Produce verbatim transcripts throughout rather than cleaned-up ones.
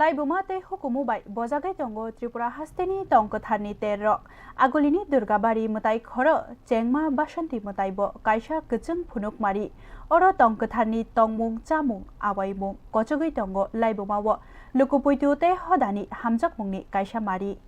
Laibuma tei hukumu bai bojagwi tongo Tripura hasteni tong kwtharni terrok. Agulini Durgabari mwtai khoro chengma Basanti mwtai bo kaisa kwchwng phunukmari. Oro tong kwtharni tongmung chamung awaimung kochogwi tongo laibuma o lukupuitu tei hodani hamjakmungni kaisa mari.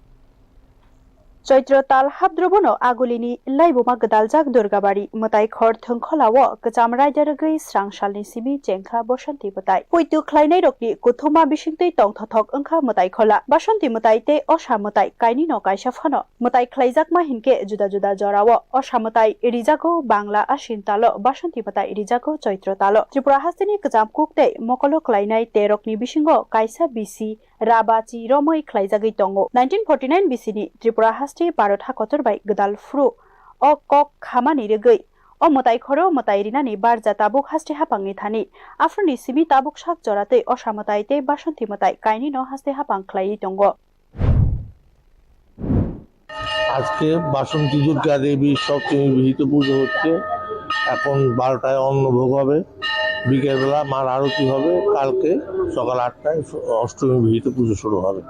Choitro tal hapdrobono agulini laibuma gwdaljak Durgabari mwtai khor thwngkholao kwcham raida rwgwi srang salni simi chengkha Bosanti mwtai. Puitu khlainairokni kuthuma bisingtwi tongthothok wngkha mwtai khola. Basanti mwtai tei Osa mwtai kainwino kaisa phano mwtai khlaijakma hinkhe juda juda jorao Osa mwtai rijago Bangla Ashin talo Basanti mwtai rijago Choitro talo. Tripura hasteni kwcham kuk tei mokolo khlainai terokni bisingo kaisa bisi Rabachi romwi khlaijagwi tongo. Nineteen forty nine bisini Tripura haste Bharat hakotor bai gwdal phuru o kok khamani rwgwi o mwtai khoro mwtai rinani barja tabuk haste hapangni thani. Aphuruni simi tabuk sak jora tei Osa mwtai tei Basanti mwtai kainwino haste hapang khlaiwi tongo. আজকে বাসন্তী দুর্গা দেবীর সপ্তমী বিহিত পুজো হচ্ছে। এখন বারোটায় অন্নভোগ হবে, বিকেলবেলা মার আরতি হবে, কালকে সকাল আটটায় অষ্টমী বিহিত পুজো শুরু হবে।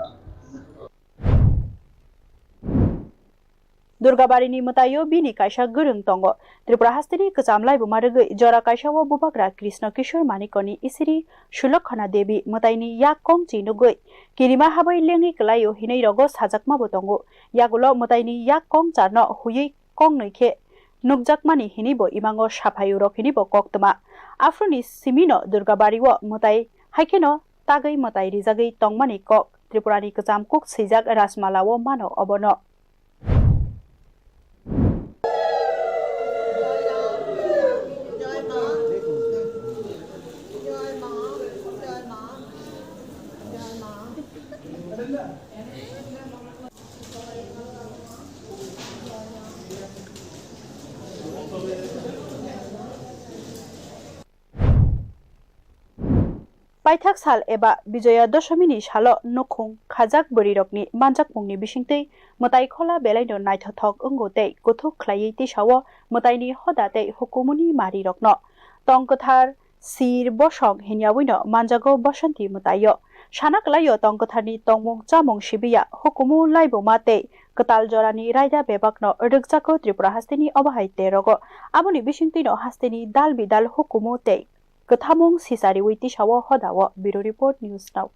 Durgabarini mwtaio bini kaisa gwrwng tongo. Tripura hasteni kwcham laibuma rwgwi jora kaisao bubagra Krishna Kishore Manikoni isiri Sulokhana Devi mwtaini yak kongchi nugwi kirima habwi lengwi kwlaio hinwi rogo sajakmabo tongo. Yagulo mwtaini yak kongcharno huiwi kongnwi khe nukjakmani hinwibo imango saphaio rok hinwibo koktwma. Aphuruni simino Durgabario mwtai haikheno tagwi mwtai rijagwi tongmani kok Tripurani kwcham kuk swijak Rajmalao mano obono. Paithak sal eba Bijoya Dosomini salo nukhung khajak bwrwirokni manjakmungni bisingtwi mwtai khola belaino naithothok wngo tei kuthuk khlaiwi tisao mwtaini hoda tei hukumuni marirokno tong kwthar sir bosong hinyawino manjago Bosanti mwtaio. Sana kwlaio tong kwtharni tongmung chamung sibiya hukumu laibuma tei kwtal jorani raida bebakno rwkjago Tripura hasteni obo hai terogo. Aboni bisingtwino hasteni dal bidal hukumu tei kwthamung sisariwi tisao hodao. Bureau Report, News Now.